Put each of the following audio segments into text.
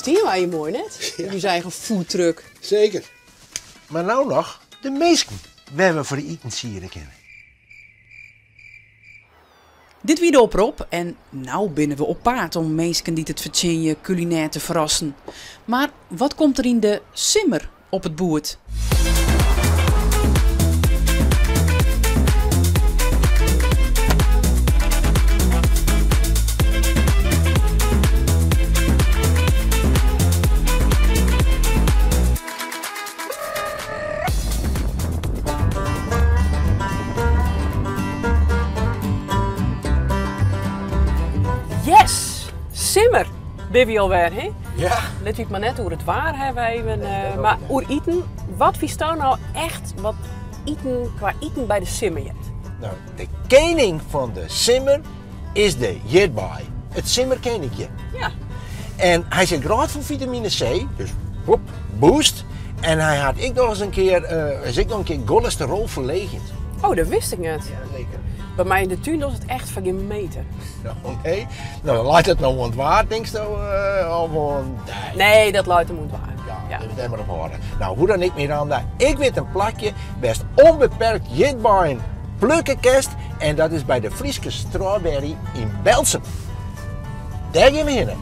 Stean wy hjir moai net? Yn ús eigen foodtruck. Seker. Mar no noch de minsken wêr't we foar iten siere kinne. Dit wie de oprop en no binne we op paad om minsken dy't it fertsjinje kulinêr te ferrassen. Mar wat komt der yn de simmer op it boerd? Yes! Simmer binne wy alwer, hè? Ja. Lit wy it mar net oer it waar hawwe even, mar oer iten. Wat fynsto no echt wat iten kwa iten by de simmer heart? No, de kening fan de simmer is de ierdbei. It simmerkeninkje. Ja. En hy sit grôtfol fitamine C, dus woep, boost. En hy hat ek noch ris in kear, uh, is ek noch in kear golesterol ferleegjend. Oh, dat wist ik net. Ja, zeker. By my yn de tún docht it echt foar gjin meter. Oké. No, dan leit it no oan it waar, tinksto? Uh, of oan... Nee, dat leit him oan it waar. Ja, ja. dêr mar op hâlde. No, hoe dan ek, Miranda, ik wit in plakje wêr'tst ûnbeperkt ierdbeien plukke kinst en dat is by de Fryske Strawberry yn Berltsum. Dêr gean we hinne.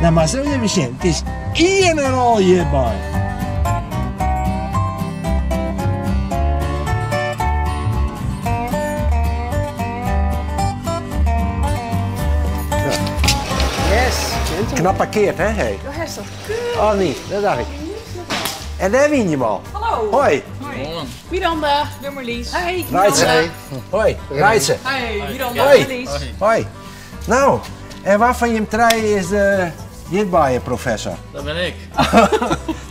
No, mar sil even sjen. It is ien en al ierdbei. Yes. Knap parkeard, hè? Hey. Do hast dat keurich. Oh nee, dat dacht ik. En dêr wiene jim al. Hallo. Hoi. Hoi. Miranda. Marlies. Hey, Reitse. Miranda. Hoi, Reitse. Hey, Miranda. Hoi. Marlies. Hoi. No, en wa fan jim trije is de ierdbeienprofessor? Dat bin ik.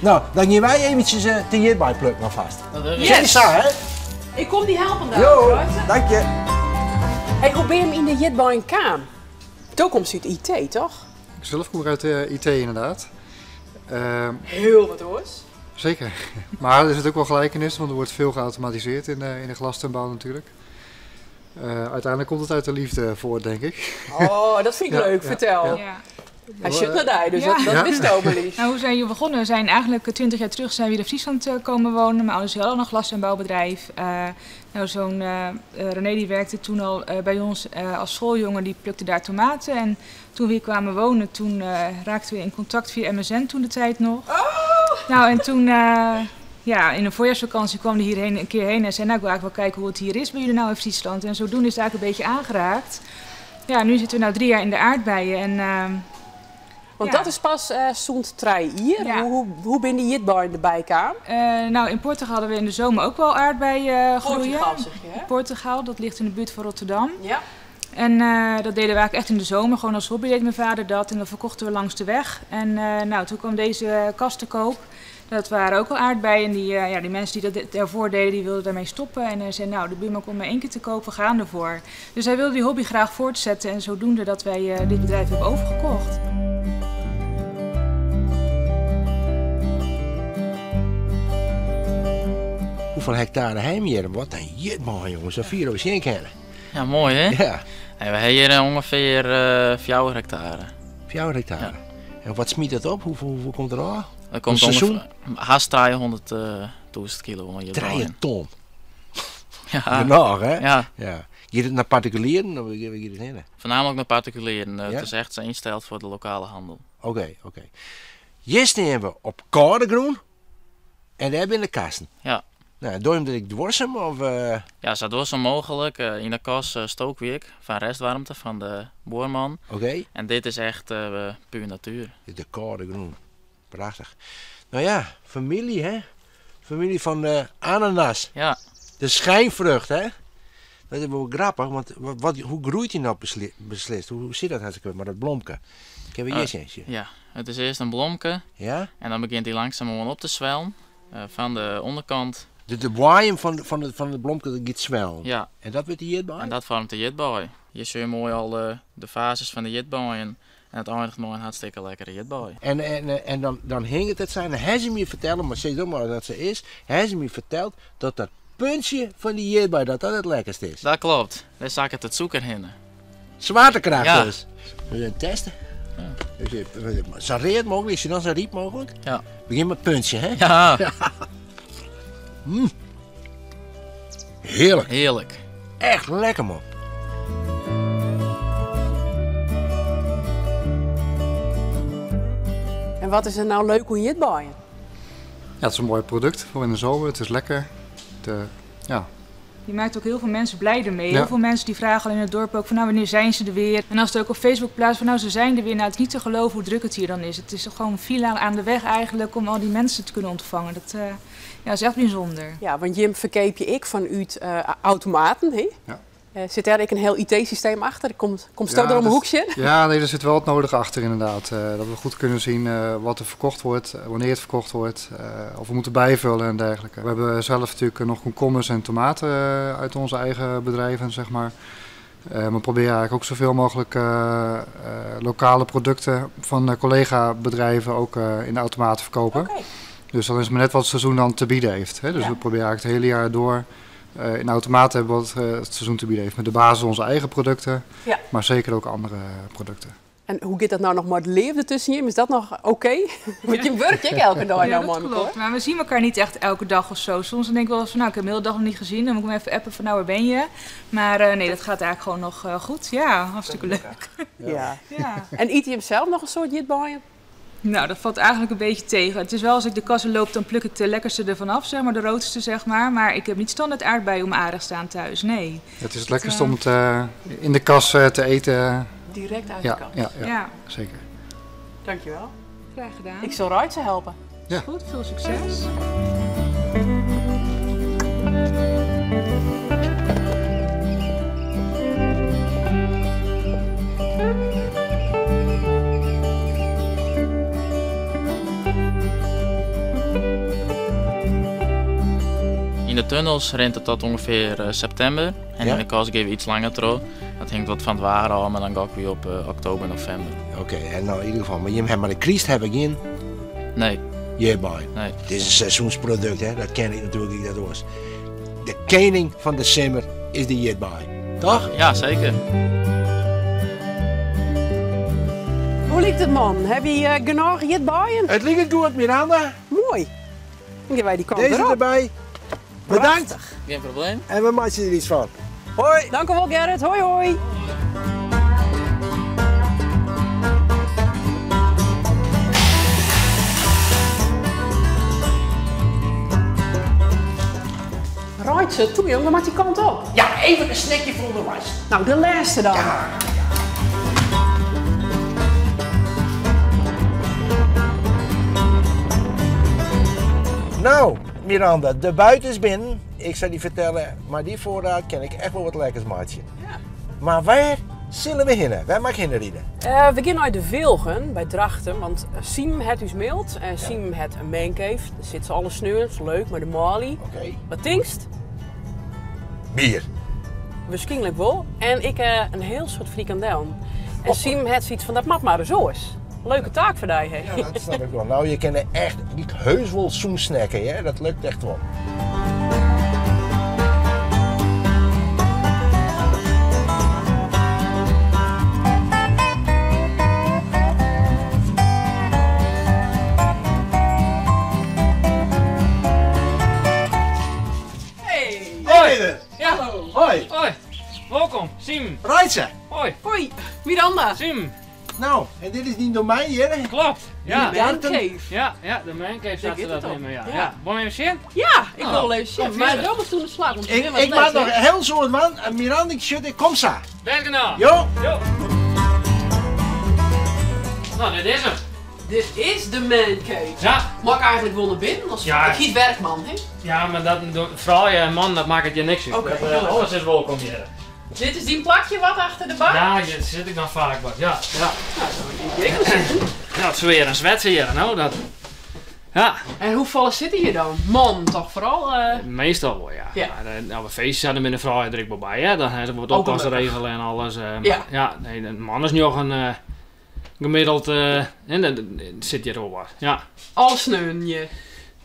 No, dan gean wy eventsjes eh, te ierdbei plukken alfêst. Dat is Yes. Sa, hè? Ik kom dy helpen dan. Jo, dank je. Hey, hoe bin jim yn de ierdbeien kaam? Do komst út IT, toch? Ik zelf kom uit de IT inderdaad. Hiel wat oars. Zeker. Maar er zit ook wel gelijkenis, want er wordt veel geautomatiseerd in de glastuinbouw natuurlijk. Uiteindelijk komt het uit de liefde voort, denk ik. Oh, dat vind ik leuk. Vertel. Ja. Hy sjocht nei dy, dus dat Ja. witsto, Marlies. Nou, hoe zijn we begonnen? We zijn eigenlijk 20 jaar terug zijn we hier in Friesland komen wonen. Mijn ouders hadden al een glastuinbouwbedrijf. Nou, zo'n René die werkte toen al bij ons als schooljongen, die plukte daar tomaten. En toen we hier kwamen wonen, toen raakten we in contact via MSN toen de tijd nog. Oh! Nou, en toen, ja, in een voorjaarsvakantie kwam hij hierheen een keer heen en zei, nou, ik wil eigenlijk wel kijken hoe het hier is bij jullie nou in Friesland. En zodoende is het eigenlijk een beetje aangeraakt. Ja, nu zitten we nou 3 jaar in de aardbeien en Want ja. dat is pas sûnt trije jier. Ja. Hoe binne dy ierdbeien derby kaam? Nou, in Portugal hadden we in de zomer ook wel aardbeien groeien. Portugal, zeg je, hè? Portugal, dat ligt in de buurt van Rotterdam. Ja. En dat deden we eigenlijk echt in de zomer, gewoon als hobby deed mijn vader dat. En dat verkochten we langs de weg. En toen kwam deze kast te koop. Dat waren ook al aardbeien. En die mensen die dat daarvoor deden, die wilden daarmee stoppen. En hij zei, nou, de buurman komt maar 1 keer te koop, we gaan ervoor. Dus hij wilde die hobby graag voortzetten. En zodoende dat wij dit bedrijf hebben overgekocht. Hoeveel hectare hebben we hier? Wat een jitman, jongens. Dat vier we zien kennen. Ja, mooi hè? Ja. Hey, we hebben hier ongeveer 4 hectare. 4 hectare? Ja. En wat smiet dat op? Hoeveel komt er aan? Dat komt Een seizoen? ongeveer haast 300.000 kilo aan je 3 baan. ton? Ja. Genoeg, hè? Ja. Ja. Gaat het naar particulieren of gaat het heen? Voornamelijk naar particulieren. Ja? Het is echt insteld voor de lokale handel. Oké, oké. Hier staan we op koude groen en daar hebben we de kasten. Ja. Nou, doe je hem dat ik dwarsem of? Ja, zo dwarsem mogelijk. In de kas stookwerk van restwarmte van de boorman. Oké. En dit is echt puur natuur. De koude groen. Prachtig. Nou ja, familie hè? Familie van de ananas. Ja. De schijnvrucht hè? Dat is wel grappig, want hoe groeit die nou beslist? Hoe zit dat hartstikke met dat blomke? Ik heb een jesje. Ja, het is eerst een blomke. Ja? En dan begint die langzaam op te zwellen. Van de onderkant. De waaium van de blomke dat gaat zwellen. Ja. En dat wordt de ierdbei? En dat vormt de ierdbei. Je ziet mooi al de fases van de ierdbeien. En it einiget mei in hartstikke lekkere ierdbei. En, en, en dan, dan hinget it sa. En dan ha se my fertelle, mar sis dan mar dat se is, ha se my ferteld dat dat puntsje fan dy ierdbei, dat dat it lekkerst is. Dat klopt. Dêr sakket it sûker hinne. Zwaartekracht Ja. dus. We gaan testen. Dus, sa read mooglik, is je dan sa ryp mooglik? Ja. Begjin mei it puntsje, hè? Ja. Hearlik. Hearlik. Echt lekker, man. En wat is der no leuk oan ierdbeien? Ja, het is een mooi product voor in de zomer. Het is lekker. Het, ja. Je maakt ook heel veel mensen blij ermee. Ja. Heel veel mensen die vragen al in het dorp ook van nou wanneer zijn ze er weer? En als het ook op Facebook plaatst van nou ze zijn er weer. Nou het is niet te geloven hoe druk het hier dan is. Het is gewoon file aan de weg eigenlijk om al die mensen te kunnen ontvangen. Dat ja, is echt bijzonder. Ja, want Jim verkeep je ik vanuit automaten, hè? Ja. Zit daar ook een heel I T-systeem achter? Komt Ja, zo er om een dat hoekje? Ja, nee, er zit wel het nodige achter inderdaad. Dat we goed kunnen zien wat er verkocht wordt, wanneer het verkocht wordt, of we moeten bijvullen en dergelijke. We hebben zelf natuurlijk nog komkommers en tomaten uit onze eigen bedrijven. We proberen eigenlijk ook zoveel mogelijk lokale producten van collega-bedrijven ook in de automaat te verkopen. Dus dan is het maar net wat het seizoen dan te bieden heeft. Hè? Dus we proberen eigenlijk het hele jaar door in de automaat hebben wat het seizoen te bieden heeft. Met de basis onze eigen producten, maar zeker ook andere producten. En hoe gaat dat nou nog maar het leven tussen je? Is dat nog oké? Want je werkt ook elke dag Ja, nou, dat man, klopt. hoor. Maar we zien elkaar niet echt elke dag. Soms dan denk ik wel eens van, nou, ik heb hem de hele dag nog niet gezien. Dan moet ik hem even appen van, nou, waar ben je? Maar nee, dat gaat eigenlijk gewoon nog goed. Ja, hartstikke leuk. En eet hij hem zelf nog een soort jitbaaien? Nou, dat valt eigenlijk een beetje tegen. Het is wel, als ik de kassen loop, dan pluk ik de lekkerste ervan af, de roodste. Maar ik heb niet standaard aardbeien om aardig staan thuis, nee. Het is het lekkerste om het in de kas te eten. Direct uit de kas. Ja, ja, zeker. Dankjewel. Graag gedaan. Ik zal Reitse helpen. Goed, veel succes. In de tunnels rent het tot ongeveer september. En in de kas geven we iets langer trouw. Dat hangt wat van het waar af, maar dan ga ik weer op oktober, november. Oké, en nou in ieder geval, maar je hebt maar de kriest heb ik in? Nee. Jebij. Nee. Het is een seizoensproduct, hè? Dat ken ik natuurlijk niet, dat was. De koning van de simmer is de jitbaai, toch? Ja, zeker. Hoe lijkt het, man? Heb je genoeg jitbaaien? Het lijkt goed, Miranda. Mooi. Dan gaan wij die kant Deze erop. erbij. Bedankt. Prachtig. Geen probleem. En we maken er iets van. Hoi. Dank u wel, Gerrit. Hoi, hoi. Reitse, toe jong, dan maakt die kant op. Ja, even een snackje voor onderwijs. Nou, de laatste dan. Ja. Nou, Miranda, de buit is binnen. Ik zal die vertellen, maar die voorraad ken ik echt wel wat lekkers, maatje. Maar waar zullen we heen? Waar mag ik heen rijden? We gaan uit de Wilgen bij Drachten, want Siem het us mailt en Siem het een mancave. Daar zitten ze alle sneeuw, dat is leuk, maar de Mali. Wat denkst? Bier. Waarschijnlijk wel. En ik een heel soort frikandel. En Siem het zoiets van, dat mag maar zo eens. Leuke taak voor jou, hè? Ja, dat snap ik wel. Nou, je kan er echt niet heus wel zoen snacken, hè? Dat lukt echt wel. Hey! Hoi! Ja. Hallo! Hoi! Hoi! Welkom, Siem! Reitse! Hoi! Hoi! Miranda! Siem! Nou, en dit is niet door mij hier, hè? Klopt, ja. De mancave. Ja, ja, de mancave Daar staat gaat ze dat het om. nemen, ja. Ja. Ja. Wil je even zien? Ja, ik Nou, wil wel even zien. kom Maar verder. wel moet toen de slag, want Ik ik ben wat maak les, nog hè? heel soort man. En Miranda, ik shut, ik kom zo. Werken nou. Jo. Jo. Nou, dit is hem. Dit is de mancave. Ja. Mag ik eigenlijk wel naar binnen? Als Ja. Ik giet werkman, hè? Ja, maar dat, vooral je man, dat maakt het je niks uit. Oké, Dat gelukkig. alles is welkom hier. Dit is die plakje wat achter de bar? Ja, hier zit ik dan vaak wat. Ja, ja. Nou, dan moet ik wel zitten. Ja, het is weer een zwetsen hier, nou dat. Ja. En hoe vallen zitten hier dan? Man, toch vooral? Meestal wel, ja. Ja. Maar nou, bij feestjes hadden we een vrouw er ook wel bij, hè. Dan hebben we wat Ook oppas gelukkig. regelen en alles. Maar Ja. ja, nee, de man is nog een Gemiddeld sit hjir wol wat, ja. Alle sneonen hjir?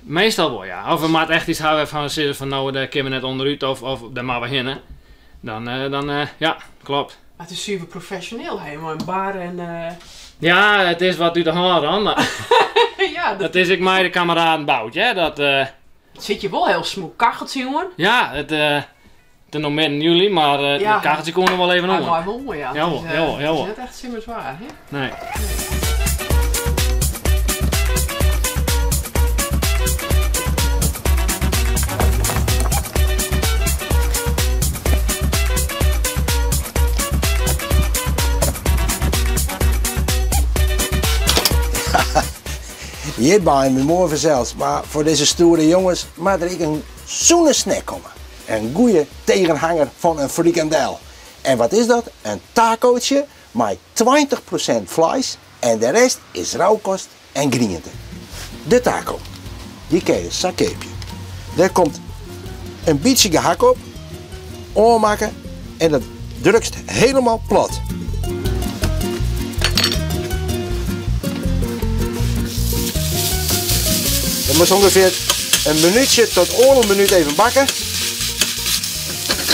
Meastal wol, ja. Of we moatte echt iets hawwe wêrfan we sizze fan no dêr kinne we net ûnderút of of dêr moatte we hinne. Dan, dan ja, klopt. Mar it is suver profesjoneel, hè, mei in bar en. Ja, it is wat út de hân rûn, mar ja, dat is ek mei de kameraden boud, hè. Dat, It sit hjir wol hiel smûk kacheltsje oan. Ja, it is no midden july, mar it kacheltsje koe noch wol even oan. Hy mei wol oan, ja. Jawol, jawol, jawol. It is net echt simmerswaar, hè? Nee. Hjirby wie moai fansels, mar foar dizze stoere jonges moat der ek in sûne snack komme. In goede tegenhanger fan in frikandel. En wat is dat? In tacootje mei 20% fleis en de rest is rauwkost en griente. De taco, dy kin je sa keapje. Dêr komt in bytsje gehak op, oanmakke en dat drukst helemaal plat. Dat moat ûngefear in minútsje tot oardel minút even bakke.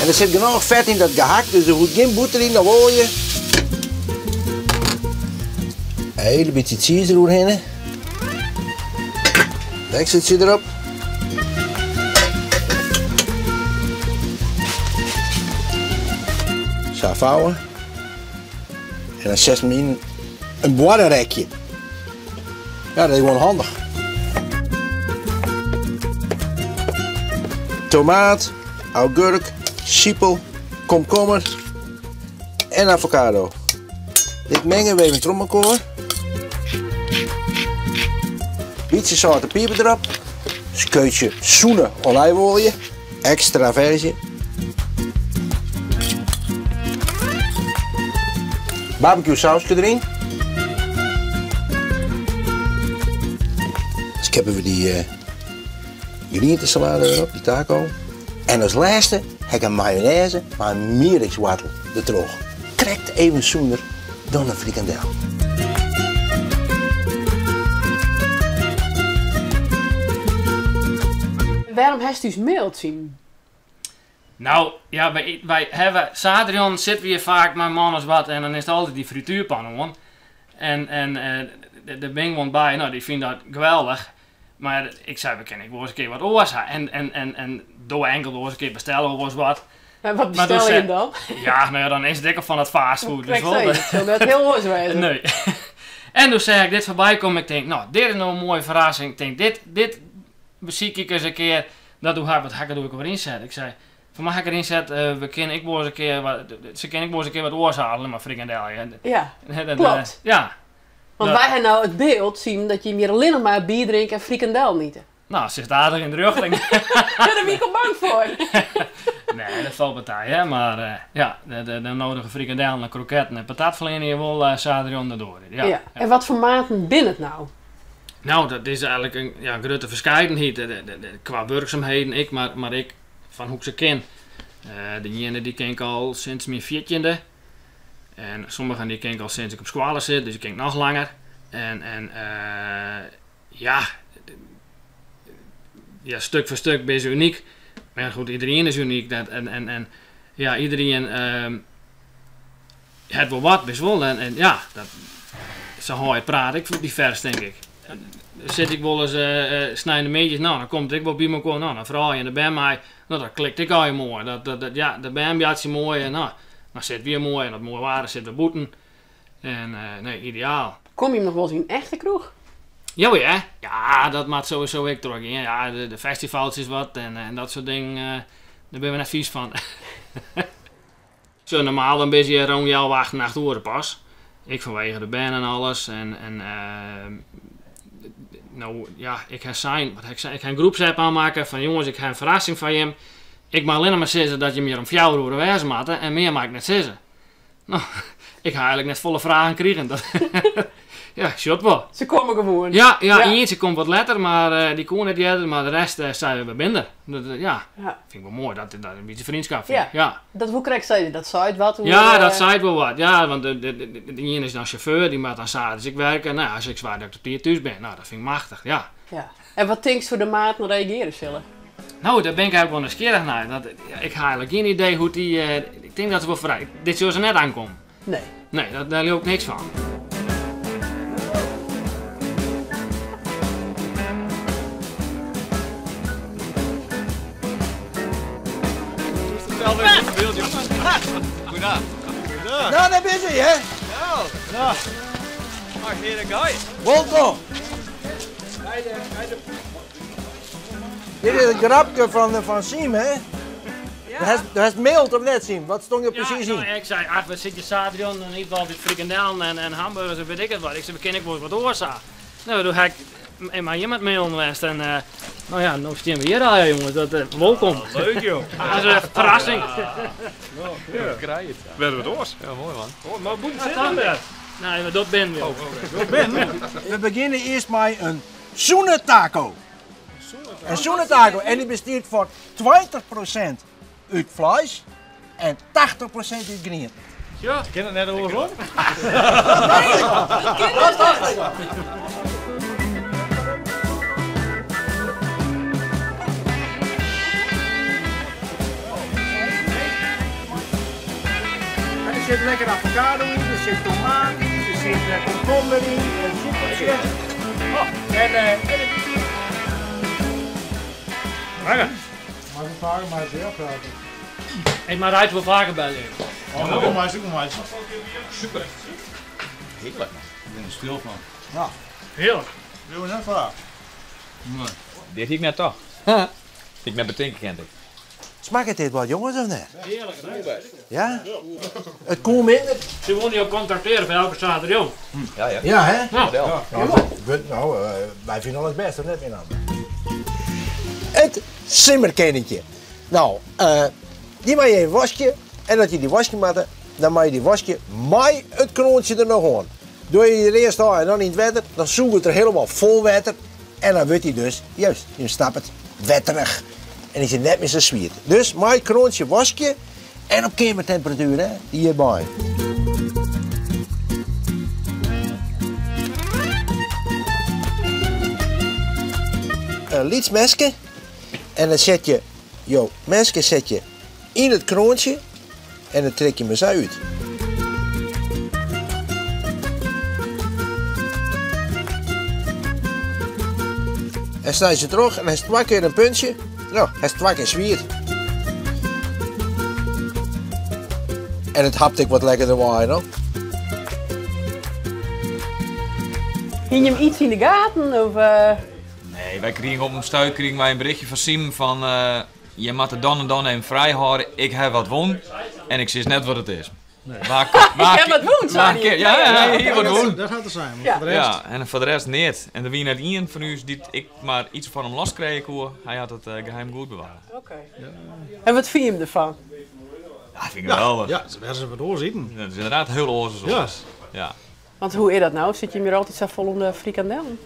En der sit genôch fet yn dat gehak, dus der hoecht gjin bûter yn of oalje. In hiele bytsje tsiis deroerhinne. Dekseltsje derop. Sa fouwe. En dan setst 'm yn in boarrerekje. Ja, dat is gewoan handich. Tomaat, augurk, sipel, komkommer en avokado. Dit mengen we even troch mekoar. Bytsje sâlt en piper derop. Skeutje sûne olijfoalje, ekstra ferzje. Barbecue sauske deryn. Dan skeppe we dy eh, grientesalade derop, dy taco. En as lêste ha ik in mayonaise mei mierikswoartel dertroch. Krekt even sûner dan in frikandel. Wêrom hast ús maild, Siemen? Nou, ja, wy, wy hawwe, saterdeis sitte we hjir faak mei man as wat en dan is it altyd dy frituerpan oan. En, en der bin gewoan by, no, dy fine dat geweldich. Mar ik sei, we kinne ek wolris in kear wat oars ha. En, en, en, en doe inkeld wolris in kear bestelle we wolris wat. En wat bestel je dan? Ja, no ja, dan is it ek al fan it fastfood. Dus wol. Het sil net hiel oars wêze. Nee. En doe seach ik dit foarby kommen, ik tink, no, dit is no in moaie ferrassing. Ik tink, dit, dit besykje ik ris in kear. Dat doe ha, wat ha ik der doe ek alwer ynset? Ik sei, foar my ha ik der ynset, we kinne ek wolris in kear wat, se kinne ek wolris in kear wat oars ha, allinnich mar frikandel. Ja, klopt. Ja. Want wy ha no it byld, Siemen, dat jim hjir allinnich mar bier drinke en frikandellen ite. No, sitst aardich yn de rjochting. Ja, dêr wie ik al bang foar. Nee, dat falt partij, hè. Mar ja, de nodige frikandellen en kroketten en patat fleane hjir wol saterdeis de doar út. Ja. Ja. En wat foar maten binne it no? No, dat is eigenlik in, ja, grutte ferskeidenheid kwa wurksumheden ek, mar ek fan hoe't ik se ken. De iene dy ken ik al sinds myn fjirtjinde. En sommigen dy ken ik al sinds ik op skoalle sit, dus dy ken ik noch langer. En, en ja, ja, stuk foar stuk binne se unyk. Mar ja, goed, iderien is unyk. Dat, en, en, en ja, iderien hat wol wat, witst wol. En, en ja, dat, sa hâld je it praat ek divers, tink ik. Dan sit ik wolris sneintemiddeis, no, dan komt er ek wol by mekoar, no, dan froulju en de bern mei, no, dat klikt ek allegear moai. Dat, dat, dat, ja, de bern boartsje moai en no, dan sitte wy moai en as it moai waar is, sitte we bûten. En nee, ideaal. Komme jim noch wolris yn echte kroech? Jawol hear. Ja, dat moat sowieso ek trochgean. Ja, de festivaltsjes wat en dat soart dingen, dêr binne we net fys fan. Sjoch, normaal dan binne se hjir rûn healwei achten, acht oere pas. Ek fanwege de bern en alles. En, en no, ja, ik ha sein, wat ha ik sein? Ik ha in groepsapp oanmakke fan jonges, ik ha in ferrassing foar jim. Ik mei allinnich mar sizze dat jim hjir om fjouwer oere wêze moatte en mear mei ik net sizze. No, ik ha eigenlik net folle fragen krigen. Ja, sjocht wol. Se komme gewoan. Ja, ja, ientsje komt wat letter, mar dy koe net earder, mar de rest sei we binne der. Dat, ja, fyn ik wol moai, dat dat in bytsje vriendschap fyn ik. Ja. Dat woe ik krekt sizze, dat seit wat oer. Ja, dat seit wol wat, ja, want de ien is dan sjauffeur, dy moat dan saterdeis ek werke. No ja, as ik soargje dat ik op tiid thús bin, no, dat fyn ik machtich, ja. Ja. En wat tinkst hoe de maten reagearje sille? No, dêr bin ik eigentlik wol nijsgjirrich nei. Want ik ha eigentlik gjin idee hoe't dy. Ik tink dat se wol frij. Dit sille se net oankommen. Nee. Nee, dêr leau ik niks fan. Nou, daar ben je, hè? Nou, heerlijk. Welkom. Dit is het grapje van Siem, hè? Ja. Dat is maild of net, Siem? Wat stond je precies in? Nou, ik zei, ach, we zitten zaterdag en niet altijd frikandellen en hamburgers en weet ik het wat. Ik zei, we kennen ik wel eens wat oorzaak. Nou, toen heb ik maar iemand mailen geweest en nou ja, nu staan we hier al, jongens. Dat, welkom. Ja, leuk, joh. Dat is een verrassing. Ja. Ja, krijg je het. We hebben het oors. Ja, mooi man. Oh, maar boem, zit er. Nee, maar dat ben we. Oh, dat ben we. We beginnen eerst met een zoene taco. Een zoene taco. En die bestaat voor 20% uit vlees en 80% uit groenten. Ja. Ken het net oorlog? Nee, dat ken ik niet. En er zit lekker avocado in, er zit tomaat in, er zit komkommer in, een supertje. Oh, en het... Lekker. Maar we vaker maar het weer praten. Ik maar rijd wel vaker bij je. Oh, kom maar, zoek maar. Super. Heerlijk man. Ik ben er stil van. Ja. Heerlijk. Wil je net vragen? Nee. Dit heb ik net toch? Had ik net betinken kent ik. Smaakt dit wat jongens of net? Heerlijk, hè? Ja? Het komt minder. Ze willen je ook contracteren voor elke zaterdag. Ja, ja. Ja, hè? Ja. Ja. Nou, wij vinden alles best, of net meer dan. Het simmerkennetje. Nou, die mag je even wasje. En dat je die wasje maakt, dan mag je die wasje met het kroontje er nog aan. Doe je er eerst aan en dan in het water, dan zoekt het er helemaal vol water. En dan wordt hij dus, juist, je snapt het, wetterig. En is het net meer zo zwiet. Dus maai het kroontje wasje en op kamertemperatuur, hè, die hierbij. Een liets mesje. En dan zet je jouw mesje zet je in het kroontje en dan trek je hem zo uit. En snij ze terug en hij is 2 keer een puntje. Nou, hij is 2 keer zwier. En het hapt ik wat lekkerder wijn op. Hing je hem iets in de gaten? Of, Nee, wij kregen op een stuit kregen wij een berichtje van Siem van je moet er dan en dan even vrij houden. Ik heb wat won en ik zie net wat het is. Nee. Ik heb wat woon, zei hij. Ja, ja, hier wat woon. Dat gaat er zijn, maar Ja. voor de rest... Ja, en voor de rest niet. En er was net één van u die ik maar iets van hem los kreeg, hoor. Hij had het geheim goed bewaard. Oké. En wat vind je hem ervan? Ja, vind ik geweldig. Ja, ze werden ze wat doorzitten. Dat is inderdaad heel oorzaak. Ja. Ja. Want hoe is dat nou? Zit je hier altijd zo vol onder frikandellen?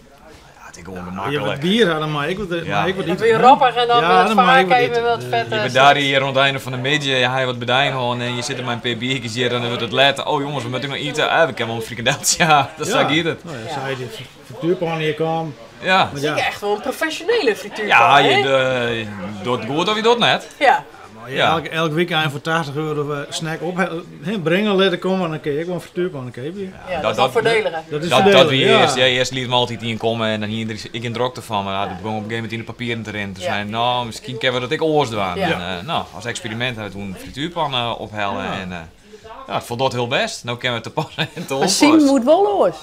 Ja, het is gewoon Je hebt gemakkelijk. wat bier hadden, maar ik wat, Ja. maar ik wat Dan niet. wil je rappig en dan Ja, wil het dan mag ik vaak wat even eten. wat vet. Je bent daar hier rond het einde van de middag, je hebt wat bedijn gewoon en je zit er maar een paar biertjes hier en dan wordt het later. Oh jongens, we moeten nog eten. Ah, we kunnen wel een frikandeltje. Ja, dat zou ik eten. Nou ja, zei die frituurpan hier kwam. Ja. Maar Dat ja, is echt wel een professionele frituurpan, Ja, hè? je doet het goed of je doet het net. Ja. maar je Ja. elk weekend voor 80 euro snack op, brengen laten komen en dan kun je ook wel een frituurpan een keepje. Ja, dat is wel voordelig. hè? Dat is Dat, voordelig, dat wie ja. eerst, ja, eerst liet me altijd in komen en dan hier ik in drokte van, maar ja, dat begon op een gegeven moment in de papieren te rennen. Toen Ja. zei nou, misschien kunnen we dat ik oors doen. Ja. En, nou, als experiment hebben we toen een frituurpan ophellen en ja, het voldoet heel best. Nou kunnen we het te passen en te Maar Siem oppassen. moet wel oors.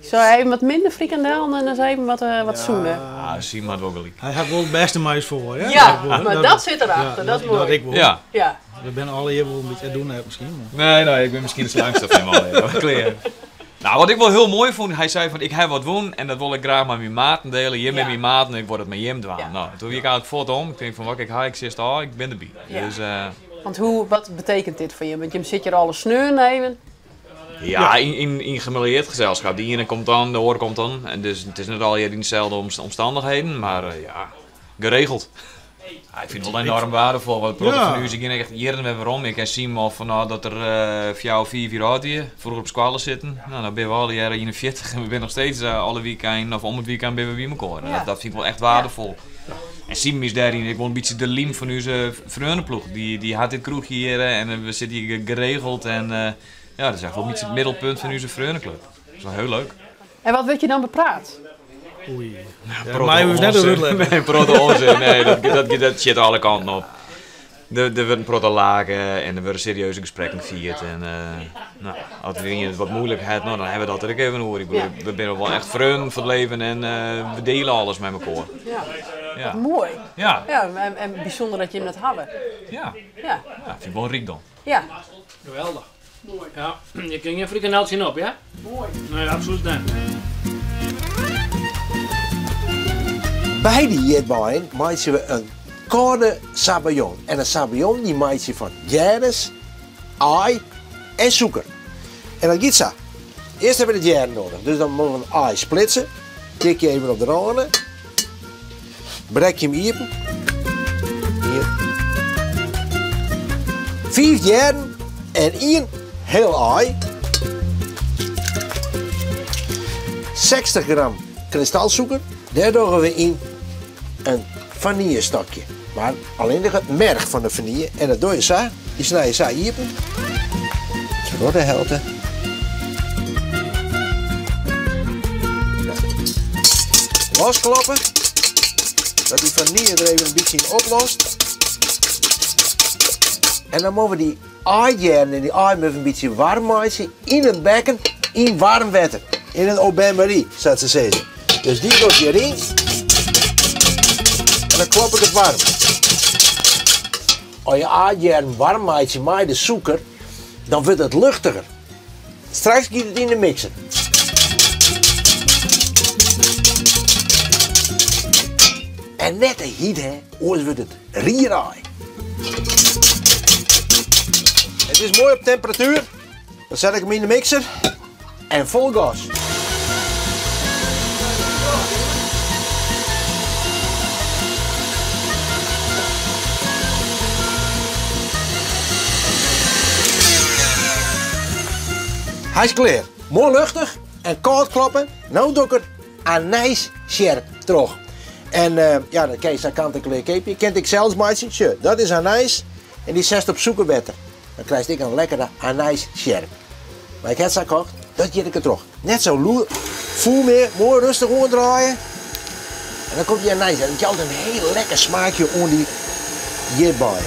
Ik zou even wat minder frikandel en dan even wat zoenen. Ja, Siem had wel gelijk. Hij had wel het beste muis voor, hè? Ja, wel, maar dat zit erachter, ja, dat is mooi. Dat ik wel. Ja. Ja. We zijn alle hier wel een beetje aan het doen hebben misschien. Maar. Nee, nee, ik ben misschien de slangste van hem al. Ja, kleer. Nou, wat ik wel heel mooi vond, hij zei van ik heb wat woon en dat wil ik graag met mijn maten delen. Jim met mijn maten en ik word het met Jim dwaan. Ja. Nou, toen ging ik eigenlijk voort om. Ik denk van wat ik ga, ik zit al, ik ben erbij. Ja. Dus, Want wat betekent dit voor je? Want je zit hier alle sneur nemen. Ja, yn yn gemêleerd gezelschap. De iene komt dan, de oare komt dan. En dus it is net allegear yn deselde omstannichheden, mar ja, geregeld. Ja, ik fyn it wol enorm waardevol, want in protte fan ús gean echt jierren wer werom. Ik ken Siem al fanôf dat er fjouwer, fiif jier âld wie, froeger op skoalle sitten. No, dan binne we allegearre 41 en we binne noch steeds alle wykeinen of om it wykein binne we by mekoar. En dat fyn ik wol echt waardevol. En Siem is dêryn ek wol in bytsje de lym fan ús freoneploech. Dy hat dit kroechje hjir en we sitte hjir geregeld en ja, dat is echt wol in bytsje it middelpunt fan ús freoneklup. Dat is wol hiel leuk. En wat wurdt hjir dan bepraat? Oei. Ja, mei ús net oer útlizze. Nee, in protte onzin. Nee, dat sjit alle kanten op. Der wurdt in protte lake en der wurde serieuze gesprekken fierd. En no, as der ien it wat muoilik hat, no, dan hawwe we dat der ek even oer. Ik bedoel, we binne wol echt freonen foar it leven en we diele alles mei mekoar. Ja. Ja. Wat moai. Ja. Ja, en bysûnder dat jim dat hawwe. Ja. Ja. Ja, fyn ik wol in rykdom. Ja. Geweldich. Moai. Ja, je kin gjin frikandel tsjin op, ja? Moai. Nee, absolút net. By dy jitbeien meitsje we in kâlde sabayon. En in sabayon dy meitsje je fan gjerris, aai en sûker. En dat giet sa. Earst hawwe we de gjerren nedich. Dus dan moatte we in aai splitse. Tik je even op de râne. Brek je him iepen. Ien. Fiif gjerren en ien heel aai. 60 gram kristalsûker. Dêr dogge we yn in fanylestokje. Mar allinnich it merch fan de fanyle. En dat doe je sa. Dy snije je sa iepen. Troch de helte. Loskloppe. Dat dy fanyle der even in bytsje yn oplost. En dan moatte we dy aaigjerren en dy aai even in bytsje waarm meitsje yn in bekken yn waarm wetter. Yn in au bain-marie, sa't se sizze. Dus dy docht hjiryn. En dan klop ik it waarm. As je aaigjerren waarm meitsje mei de sûker, dan wurdt it luchtiger. Straks giet it yn de mikser. En net te hyt hè, oars wurdt it rierei. It is moai op temperatuer. Dan set ik him yn de mikser en fol gas. Hy is klear. Moai luchtich en kâld kloppe. No doch ik der anijssjerp troch. En ja, dat kin je sa kant en klear keapje. Kin ik sels meitsje. Sjoch, dat is anijs en dy setst op sûkerwetter. Dan krijst ek in lekkere anijssjerp. Mar ik ha it sa kocht, dat jit ik der troch. Net sa fûl mear, moai rêstich oandraaie. En dan komt dy anijs en it jout in hiel lekker smaakje oan dy jitbeien.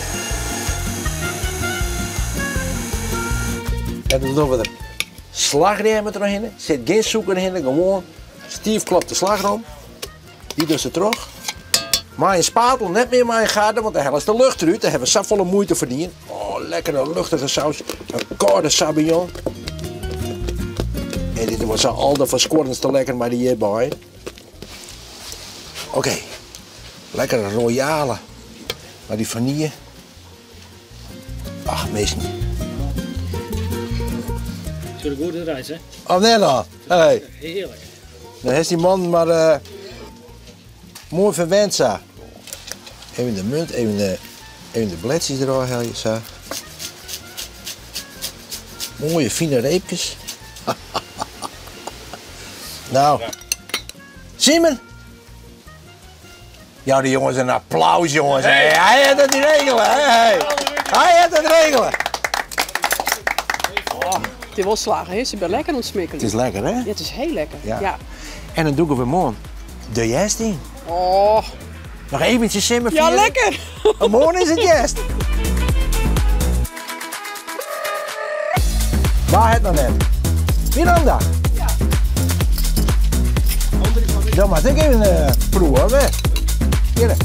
En dan dogge we der slachrjemme trochhinne. Sit gjin sûker hinne, gewoan stiif klopte slachrom. Dy dochst der troch. Mei in spatel, net mear mei in garde, want dan hellest de lucht derút. Dêr hawwe we safolle muoite foar dien. Oh, lekkere luchtige saus. In kâlde sabayon. En dit wordt zo alderferskuorrendste lekker mei de jitbeien. Oké, lekkere royale. Mei dy vanille. Ach, minsken. Sjocht der goed út, Reis, hè? Oh, net al. Hey. Hearlik. Dan hast dy man mar moai ferwend sa. Even de munt, even de bledsjes derôf helje, sa. Moaie fine reepkes. Nou, Simon. Jou de jonges in applaus, jonges. Hey. Hy hat it regele. Hey. Hy hat it regele. Oh, it is wol slagge, hè? Se binne lekker oan it smikkeljen. It is lekker, hè? Ja, it is hiel lekker. Ja. Ja. En dan dûke we moarn de hjerst yn. Oh. Noch eventsjes simmer Ja, fiere. lekker! Moarn is it hjerst. Wa hat noch net? Miranda. Dan moat ik even proeven, hè? Hjir.